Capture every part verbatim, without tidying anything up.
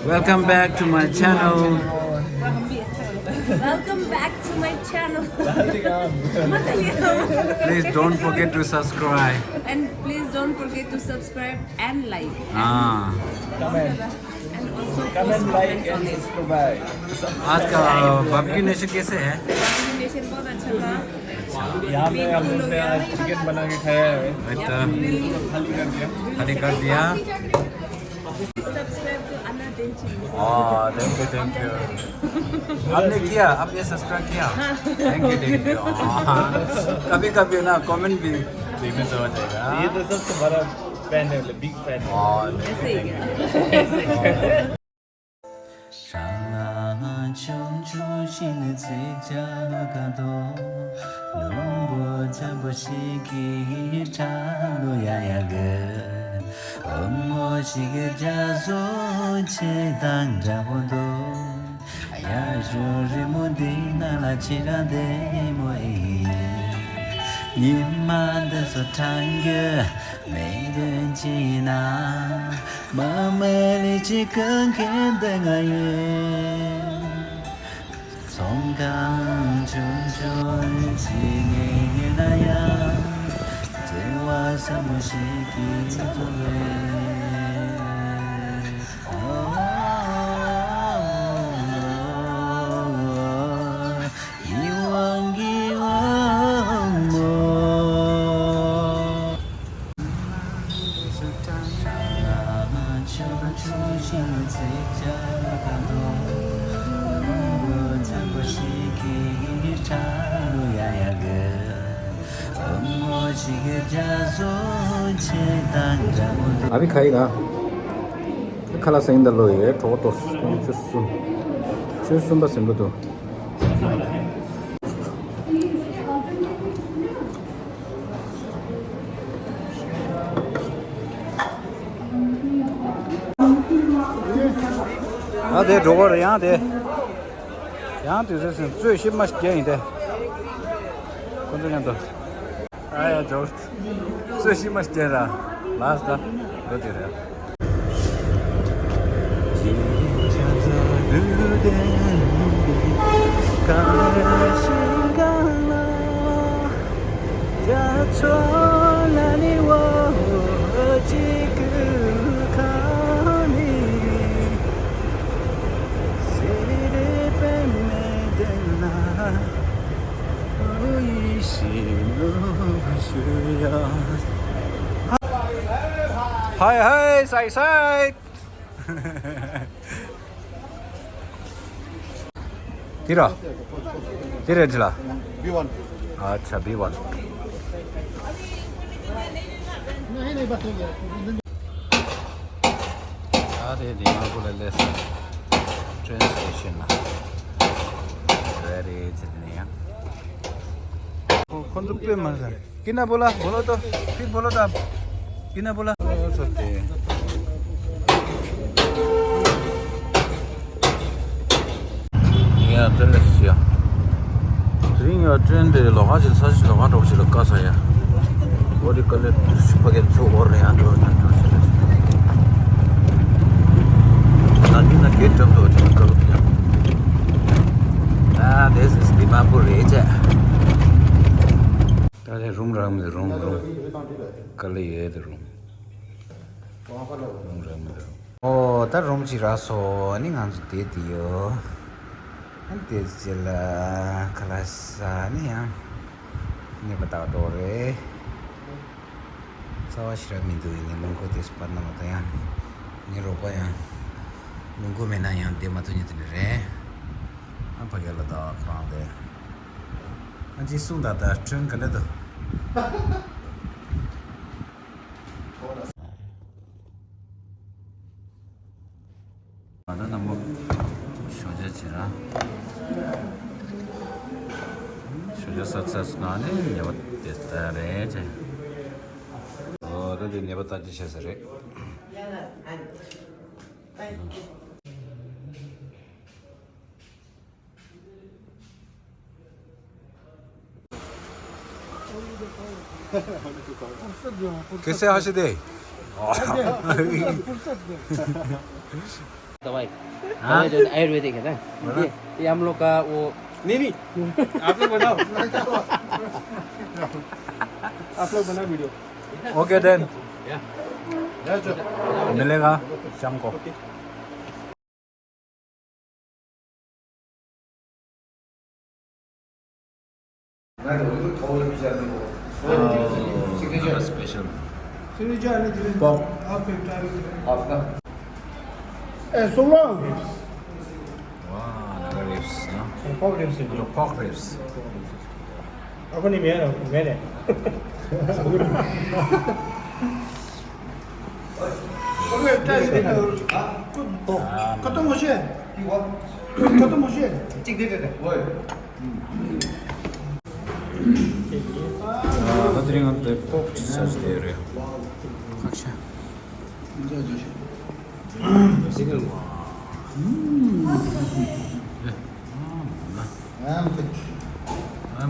Welcome back to my channel. Welcome back to my channel. Please don't forget to subscribe. And please don't forget to subscribe and like. हाँ. And also post Comment, like comments on and it. Subscribe. आज का Barbeque Nation कैसे है? Combination बहुत अच्छा था. यहाँ पे हम लोग ने आज चिकन बना के खाया है। बेटा, खाली कर दिया। खाली कर दिया. Subscribe to Anna Denchi. Oh, thank you, thank you. आपने किया? आपने सब्सक्राइब किया? Thank you, thank you. हाँ. कभी कभी ना कमेंट भी देखने से हो जाएगा. ये तो सबसे बड़ा फैन है, बिग फैन है। Oh, ऐसे ही क्या? ཧྲ་ལ་ཆུང་ཆུང་ཞིག་ནས་ཚིག་ཅག་ག་དོ། ལུང་པོ་འཇམ་པོ་ཞིག་གི་ཁྲ་ལོ་ཡ་ཡ་གི། འོ་མོ་ཞིག་གི་རྒྱ་བཟོ་ཆེ་དང་འདྲ་བོ་འདུག་ཡ་ཞོ་རི་མོ་འདི་ན་ལ་ཆེ་ར་འདི་མོ་ཨེ། ཉི་མ་འདི་ཚོ་ཁྲང་གི་མེ་དོན་ཅི་ན། མ་མེ་ལི་ཅི་ཀང་ཁེན་ཏེ་ང་ཡོད། ཚོང་ཁང་ཆུང་ཆུང་ཞིག་ངེས་ངེས་ན་ཡང་། བྲེལ་བ་ཟབ་མོ་ཞིག་གིས་འཚོ་བའི། ཡིད་དབང་གི་དབང་མོ། अभी खाएगा? खलास अइन्दा लो ये ठोको तो चुसुन चुसुन बस इनको तो। ཨ་དེ་འགྲོ་བར་ཡང་དེ། ཡང་དུས་ཚོད་ཟིན་རྩོད་ཞིབ་མ་ཞིག་རྒྱག་ཡིན་ཏེ། ཁོ་ཚོ་མཉམ་དུ། ཨ་ཡ་འགྲོ། རྩོད་ཞིབ་མ་ཞིག་རྒྱག་ར། ལགས་ད། འགྲོ་དེ་རེད། Hi, hi, side, side. དེ་ར། དེ་རེད་ལ། B one. ཨ་ཆ་B one. ཨ་དེ་དེ་མ་གོ་ལ་ལེ་ས། train station ན། རེད་རེད་ཅེས་དེ་ནས་ཡང་། ཁོ་ཁོ་ཚོ་དཔེ་མ་ཟ། कितना बोला? बोलो तो। फिर बोलो तो आप। कितना बोला? ཡ་ཏྲེན་ལ་ཤི་ཡ། དེ་རིང་ཡ་ཏྲེན་དེ་ལོག་ཁ་ཅིག་ས་ཅིག་ལོག་ཁ་འགྲོ་ཞིག་ལ་བཀག་ས་ཡ། ཨོ་རི་ཀ་ལེ་ཕ་གི་ཚོ་ཨོ་རི་ཡ་འགྲོ་ན་འགྲོ་ཞིག་ལ། ན་དེ་ན་གེ་ཏྲམ་དུ་ཅིག་བཀག་ཡ། ཨ་this is Dimapur རེད་ཅེ། ད་དེ་རུམ་རག་མི་རུམ་རུམ། ཀ་ལེ་ཡོད་དེ་རུམ། རུམ་རག་མི་རུམ། ཨོ་ད་རུམ་ཅིག་རག་སོང་ནི་ང་ཚོ་བསྡད་དེ་ཡོད། ཨ་དེ་ཅི་ལ་ཁ་ལག་ཟ་ནི་ཡང་ཉེས་པ་ཏག་ཏོག་རེད། རྩ་བ་ཞེ་དྲག་མི་འདུག་ངའི་རླུང་ཁུག་དེ་སྤར་ན་མ་གཏོགས་ཡང་། ངའི་རོགས་པ་ཡང་རླུང་ཁུག་མེད་ན་ཡང་བསྡད་མ་ཐུབ་ཉེ་དེ་འདྲ་རེད། ཨ་ཕ་གི་ལ་ད་ཁོ་རང་དེ། ཨ་ཅི་གསུངས་ད་ད་ཁྲོན་ག་འདྲ་འདུག་ང་ཚོ་རྣམ་པ་ཞོགས་ཇ་བྱེད་ར། ཞོགས་ཇ་ས་ཚ་སུ་ན་ནི་ཉེ་བ་དེ་ལྟ་རེད་ཅེ། ཨོ་ད་དེ་ཉེ་བ་ལྟ་ཅི་བྱེད་ས་རེད། कैसे हंस दे? फुर्सत दे। फुर्सत दे। दवाई। हाँ? दवाई जो आयुर्वेदिक है ना? बोला। ये, ये हम लोग का वो नहीं, नहीं। आप लोग बनाओ। आप लोग बनाओ वीडियो। OK, then। मिलेगा शाम को। Oh, special। Pork। Eh, so long। Wow, Naga ribs, no? Pork ribs. Pork ribs. ད་དེ་རིང་ང་ཚོ་པོག་ཅིག་ཟ་ཅིག་དེ་རེད། ཁ་ཤ།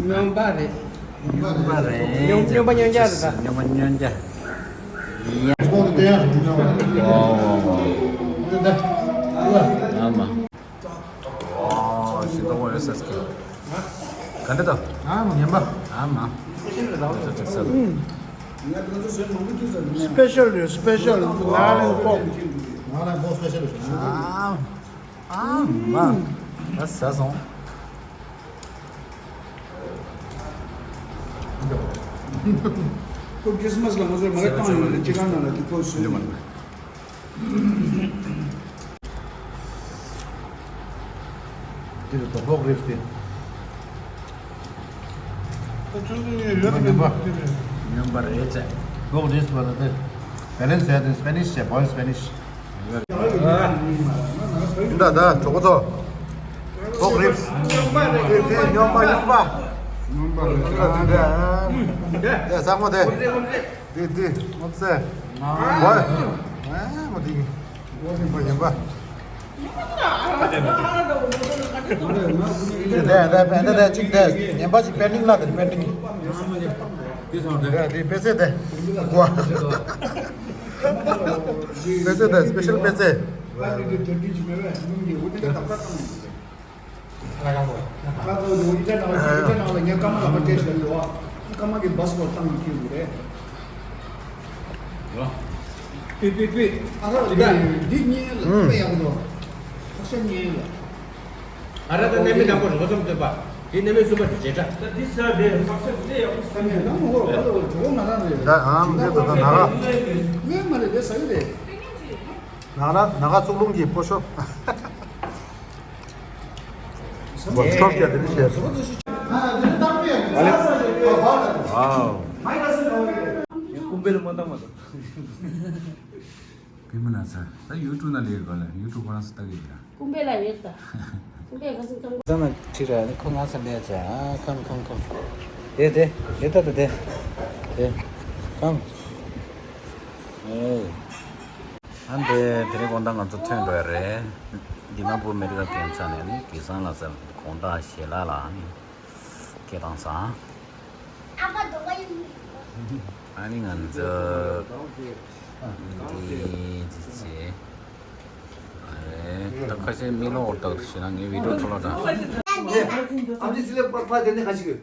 སྙོམས་པ་རེད། སྙོམས་པ་རེད། སྙོམས་སྙོམས་པ་སྙོམས་རྒྱག་རེད་ད། སྙོམས་པ་སྙོམས་རྒྱག་ཨ་མ། ཨོ། ཞེ་ཏོག་ཡོད་ས་ཀི། ག་འདྲ་དང་། ཨ་མ། ངན་པ། ཨ་མ། ཅིག་ཟ། སི་པེ་ཤལ་རེད། སི་པེ་ཤལ། ནཱ་ལེན་པོག་ནཱ་ལེན་པོག་སི་པེ་ཤལ་རེད། ཨ་ཨ་མ། ད་ཟ་སོང་། ཁོ་ཁྲིས་མས་ལ་ང་ཚོར་མ་རེད་བཏང་ཡོད་རེད། ཅི་གང་ན་ལ་དེ་ཁོ་སུ་ལ་མ་རེད། འདི་ལ་ད་ལོག་རེད་དེ། ད་ཚོད་ཚོད་ཡོད་ཡོད་རེད། སྙོམས་པ་རེད་ཅེ། ལོག་རེད་པ་ད་དེ། Balance ཡ་དེ་Spanish ཅེ། Boil Spanish། འདི་ད་གྲོགས་པོ་ཚོ། ལོག་རེད། དེ་དེ་སྙོམས་པ་སྙོམས་པ། སྙོམས་པ་རེད། དེ་དེ་དེ་ཟ་མོ་དེ། དེ་དེ་མོ་ཚེ། ཝ། ཨ་མོ་དེ། ཡིན་པ་ཡིན་པ། དེ་དེ་དེ་དེ་དེ་གཅིག་དེ་ངན་པ་ཅིག་པེན་ཌིང་ལ་དེ་པེན་ཌིང་། དེ་དེ་པེ་ཙེ་དེ། ཝ། པེ་ཙེ་དེ་སི་པེ་ཤལ་པེ་ཙེ། ཨ་ར་ད་ནེ་མི་དང་པོ་རོ་སམ་སྟོན་པ། དེ་ནེ་མི་གསུམ་པ་དེ་བྱེ་བྲག་ད་འདི་ས་དེ་ཕག་ཤ་དེ་ཡག་པོ་ས་ནས་ནང་ཧོ་ག་ལ་འོ་ཇོ་ང་རང་རེད། ད་ཨང་དེ་ད་ད་ན་ག་ངས་མ་རེད་དེ་ས་ཡི་རེད། ན་ག་ན་ག་གཙུག་ལུང་གི་པོ་ཤོ། ཁྲོག་རྒྱ་དེ་ནི་བཤད། ཨ་ལེ། ཝའོ། ཀུམ་པེ་ལ་མ་བཏང་མ་ཐུབ། བི་མ་ན་ཚ། ད་ཡུ་ཊུབ་ན་ལས་གོ་ལ་ཡུ་ཊུབ་ཁོ་རང་སུ་ལྟ་གི་ཡོད་ལ། ཀུམ་པེ་ལ་ཡོད་ད། ཀུམ་པེ་ཁ་སང་ཀམ། ད་ན་ཁྲི་ར་ནི་ཁོ་ང་ཚ་ལས་ཚ། ཨ་ཁམ་ཁམ་ཁམ། དེ་དེ་དེ་ད་ད་དེ་དེ་ཁམ། ཨེ། ཨ་འདི་དེ་རིང་དགོང་དག་ང་ཚོ་ཐོན་འགྲོ་ཡ་རེད། དི་མ་པུར་མེ་ཌི་ཀལ་ཀེམ་ས་ནས་ནི་གེ་སང་ལ་ཟེར་དགོང་དག་ཞལ་ལག་ལ་ནི་སྐད་བཏང་ས། ཨ་ནི་ང་ཚོ་འདི་ཅི་བྱེད། ཨ་རེ་ད་ཁ་ཤས་མི་ལོག་འོར་དག་ཞེ་ན་ངའི་བི་ཌིའོ་འཕྲོ་ལ་དང་། ཨམ་ཆི་ཚི་ལེ་པར་ཕ་དེ་ནས་ཁ་ཤི་གི།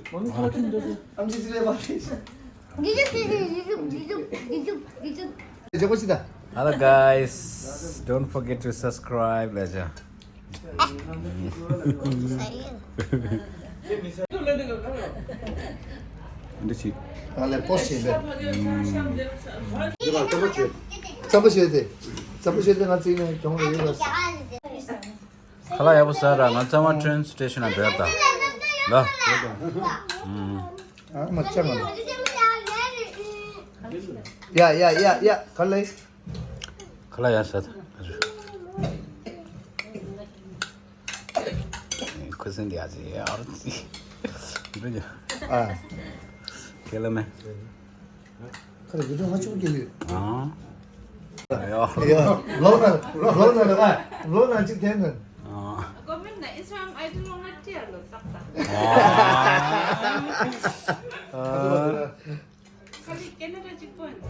ཨམ་ཆི་ཚི་ལེ་པར་ཕ་དེ། Hello guys, don't forget to subscribe ལ་ཅ། འདི་ཅི། ཨ་ལེ་པོ་སི་བྱེད་པས། འདི་བར་ཙམ་པོ་བྱེད། ཙམ་པོ་བྱེད་དེ། ཙམ་པོ་བྱེད་དེ་ང་ཚིག་ནས་གྱོང་རེ་ཡོད་ལ། ཁ་ལག་ཡག་པོ་ཟ་ར། ང་ཚང་མ་ཊེན་སི་ཊེ་ཤན་ལ་འགྲོ་ཡ་ད། ལ། ཨ་མ་ཅང་ང་ལ། ཡ་ཡ་ཡ་ཡ་ག་ལེ། ཁ་ལག་ཡག་ཟ་ད། ཁུ་སིམ་འདི་ཨ་ཙི་ཨ་ཙི། འགྲོ་རྒྱུ། ཨ། ཁེ་ལ་མེ། ཁ་ལ་ཡུ་ཊུབ་ང་ཆུང་སྐྱེ་ཡོད། ཨ། ཡ། ལོ་ན་ལོ་ན་ལ་ལོ་ན་གཅིག་དེ་ནི། ཨ། Comment na Instagram I D ལོ་ང་ཏི་ལོ་ཏག་ཏག་ཨ། ཁ་ལི་ཁེ་ན་ཌ་གཅིག་པོ་ཡིན།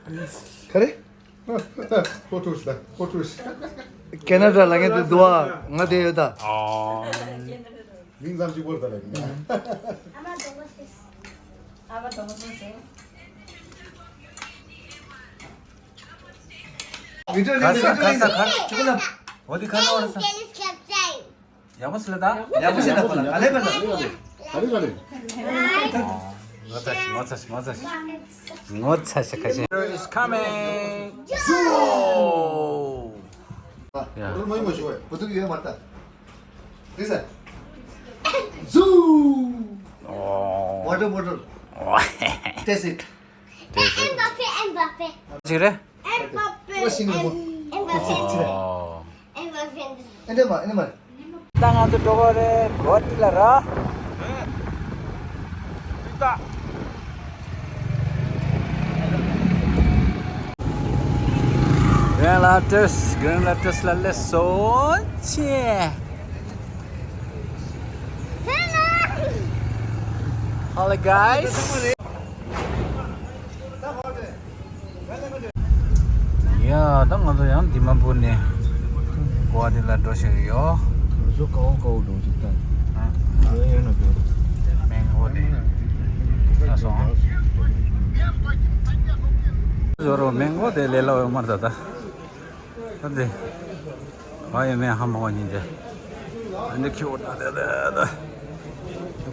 ཨ། ཁ་རེ། ཕོ་ཊུ་ཤི་ད། ཕོ་ཊུ་ཤི། ཁེ་ན་ཌ་ལ་ངས་འདུག་ཨ། ང་དེ་ཡོད་ད། ཨོ། མིང་ཙམ་ཅིག་བོར་ད་ལ་ཡིན། ཨ་མ་དོ་མོ་སེ། ཨ་མ་དོ་མོ་སེ། ཁ་ས་ཁ་ས་ཁ་ས་ཁ་ས་ཁ་ས་ཁ་ས། འོ་དེ་ཁ་ལ་བར་ས། ཡག་པོ་སི་ལ་ད། ཡག་པོ་སི་ལ་ད་ག་ལེ་ག་ལེ། ག་ལེ་ག་ལེ། ངོ་ཚ་ཤི་ངོ་ཚ་ཤི་ངོ་ཚ་ཤི། ངོ་ཚ་ཤི་ཁ་ཤས། Is coming. ཡ། ཡ། མོ་ཡི་མོ་ཞུ་བ་བུ་ཐུག་ཡོད་མ་ད། དེ་ས། ཛུ། ཨོ། Water bottle. That's it. That's it. ཨེམ་བ་པེ། ཨེམ་བ་པེ། ཅི་རེད། ཨེམ་བ་པེ། ཨེམ་བ་པེ། ཨོ། ཨེམ་བ་པེ། ཨེ་འདྲ་མ་ཨེ་འདྲ་མ། ད་ང་ཚོ་འགྲོ་གི་རེད་གོ་ཏི་ལ་ར། Grand Rapids, Grand Rapids ལ་སླེབས་སོང་ཆེ། Hello guys. ཡ་ད་ང་ཚོ་ཡང་དི་མ་པུར་ནས་གོ་ཏི་ལ་འགྲོ་བཞིན་ཡོད། ང་ཚོ་ཀའོ་ཀའོ་འགྲོ་ཅིག་ད། ཨ། ཡོད་ན་འགྲོ། མེང་གོ་དེ། ཨ་སོང་། ཟོ་རོ་མེང་གོ་དེ་ལས་སླ་བོ་མ་རེད་ད། ད་དེ། ཨ་ཡེ་མེ་ཧ་མ་གོ་ཉིན་དེ། ཨ་འདི་ཁྱི་འོ་ད་དེ་དེ་དེ།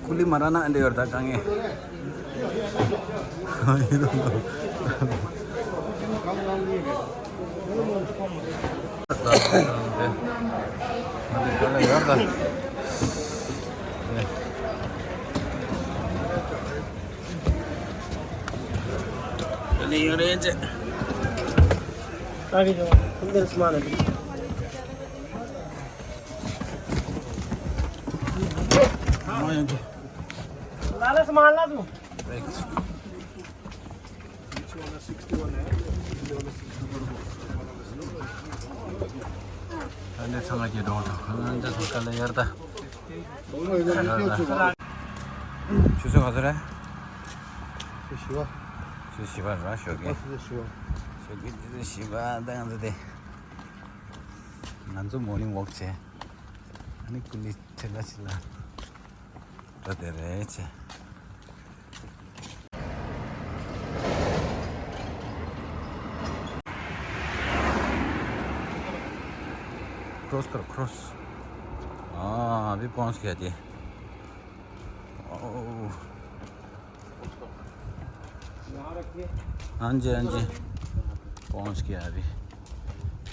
ཀུ་ལི་མ་ར་ན་ཨ་འདི་ཡོད་ད་དཀའ་ངལ། ला ले सामान ला तू। ཨ་ནི་ཚང་མ་སྐྱིད་དོང་དང་ཨ་འདི་ཚང་ག་ལ་ཡར་ད། ཆུ་ཚོད་ག་ཚོད་རེད། ཆུ་ཚོད་བཞི་པ། ཆུ་ཚོད་བཞི་པ་རེད་ཞོགས་ཀས། ཆུ་ཚོད་བཞི་པ། ཞོགས་ཀས་ཆུ་ཚོད་བཞི་པ་ད་ང་ཚོ་དེ། ང་ཚོ་མོར་ནིང་ཝོག་བྱས། ཨ་ནི་ཀུ་ལི་ཁྲེ་ལ་ཆི་ལ། ད་དེ་རེད་ཆེ། Cross करो, cross। हाँ, अभी पहुंच गया जी। ओह। हाँ जी, हाँ जी। पहुंच गया अभी।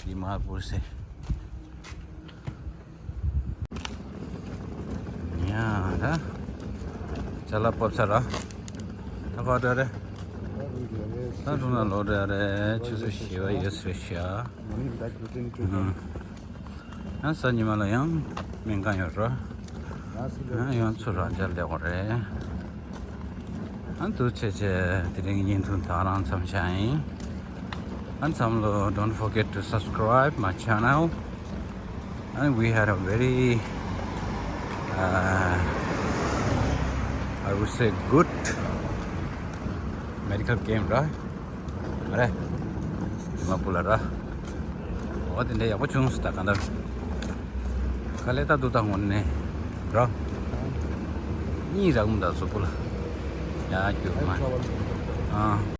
दीमापुर से। ཡ་ད། ཅ་ལག་ཕབ་ཚར་ར། ད་ག་འགྲོ་རེད། ད་འགྲོ་ན་ལོག་འགྲོ་རེད། ཆུ་ཚོད་བཞི་པ་ཡོད་ཟེར་ཤག་ཡང་གཟའ་ཉི་མ་ལ་ཡང་སྨན་ཁང་ཡོད་ར། ཡང་ཡང་ཚུར་རང་འཇགས་སླེབས་པ་རེད། ཨ་འདུག་བྱས་བྱས་དེ་རིང་བརྙན་ཐུང་ད་རང་མཚམས་བཞག་ཡིན། ཨ་ཚང་མ་ལོ། Don't forget to subscribe my channel. And we had a very, uh, I would say, good medical camp, right? རེད། དི་མ་པུར་ལ་ར། འོ་དེ་འདྲ་ཡག་པོ་བྱུང་སོང་ད་གང་ལྟར། ག་ལེ་ད་འདུག་ད་དངོས་གནས་ར། གཉིད་རག་མི་འདུག་གཟུགས་པོ་ལ། ཡ་རྒྱུ་མ། ཨ།